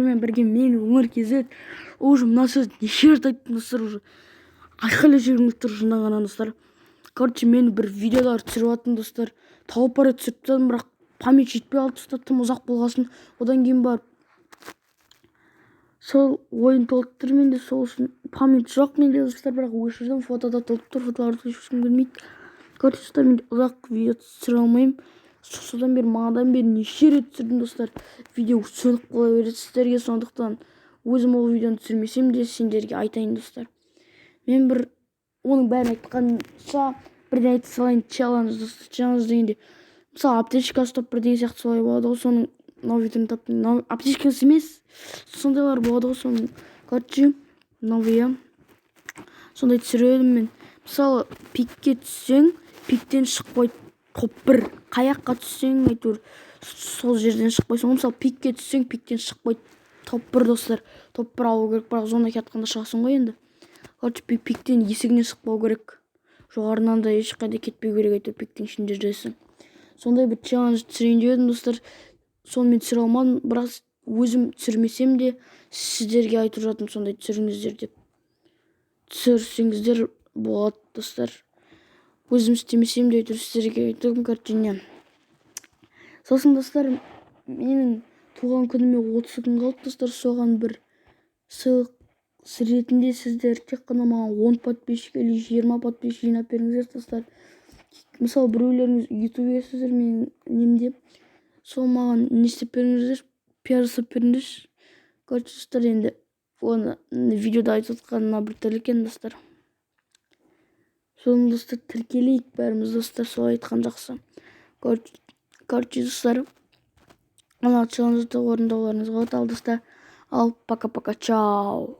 Сіздермен бірге мен, Өмір KZ. Уже мына сөзді неше рет айттым, достар, уже айқайлап жібергім келіп тұр жынданғаннан, достар. Короче, мен бір видеолар түсіріп жатырмын, достар. Тауып бара түсіріп тастадым, бірақ память жетпей қалды, достар, тым ұзақ болғасын. Одан кейін барып сол ойын толып тұр менде, сол үшін память жоқ менде, достар. Бірақ өшірдім, фотода толып тұр, фотоларды өшіргім келмейді. Короче, достар, мен ұзақ видео түсіре алмаймын. Содан бері, манадан бері неше рет түсірдім, достар, видео сөніп қала береді сіздерге. Сондықтан өзім ол видеоны түсірмесем де, сендерге айтайын, достар. Мен бір оның бәрін айтқанша, бірден айта салайын. Челлендж, достар. Челлендж дегенде, мысалы, аптечка ұстап бірдеңе сияқты солай болады ғой. Соның новый түрін таптым. Аптечкасы емес, сондайлар болады ғой соның. Короче, новый, иә, сондай түсіремін мен. Мысалы, пикке түссең, пиктен шықпай топ бір, қай жаққа түссең, әйтеуір сол жерден шықпайсың ғой. Мысалы, пикке түссең, пиктен шықпай топ бір, достар, топ бір алу керек. Бірақ зона кетқанда шығасың ғой енді. Короче, пиктен, есігінен шықпау керек, жоғарынан да ешқайда кетпеу керек, әйтеуір пиктің ішінде жүресің. Сондай бір челлендж түсірейін деп едім, достар. Соны мен түсіре алмадым, бірақ өзім түсірмесем де, сіздерге айтып жатырмын, сондай түсіріңіздер деп. Түсірсеңіздер болады, достар. Өзім істемесем де, әйтеуір сіздерге айтамын. Короче, не, сосын, достар, менің туған күніме 30 күн қалды, достар. Соған бір сыйлық ретінде сіздер тек қана маған 10 подписчик или 20 подписчик жинап беріңіздер, достар. Мысалы, біреулеріңіз ютуберсіздер менің немде, сол маған не істеп беріңіздер, пиар жасап беріңдерші. Короче, достар, енді оны видеода айтып отқанына біртүрлі екен, достар. Соны, достар, тіркелейік бәріміз, достар, солай айтқан жақсы. Короче, достар, мына челленджді орындауларыңызға болады. Ал, достар, ал пока, пока, чао.